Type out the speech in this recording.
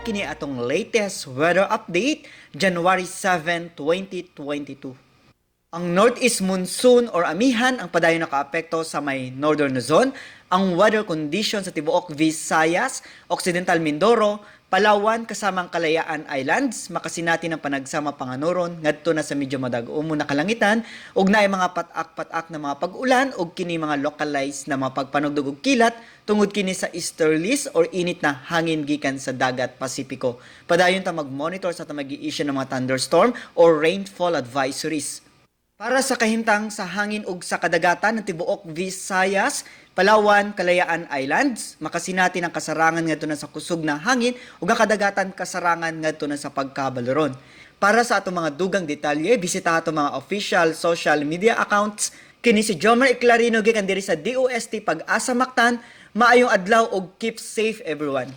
Kini atong latest weather update, January 7, 2022. Ang northeast monsoon or amihan ang padayon nakaapekto sa may northern Luzon. Ang weather condition sa tibuok Visayas, Occidental Mindoro, Palawan kasama ang Kalayaan Islands makasinati ng panagsama panganuron ngadto na sa medyo madag-umo na kalangitan ug naay mga pat-ak-pat-ak na mga pag-ulan ug kini mga localized na mga pagpanugdog og kilat tungod kini sa easterlies or init na hangin gikan sa dagat Pasipiko. Padayon ta mag-monitor sa atong gi-issue ng mga thunderstorm or rainfall advisories. Para sa kahimtang sa hangin ug sa kadagatan ng tibuok Visayas, Palawan, Kalayaan Islands, makasinati ng kasarangan ngadto na sa kusog na hangin ug ang kadagatan kasarangan ngadto na sa pagkabaloron. Para sa atong mga dugang detalye, bisita atong mga official social media accounts. Kini si Jomer Eclarino gikan diri sa DOST Pag-asa Mactan. Maayong adlaw ug keep safe, everyone.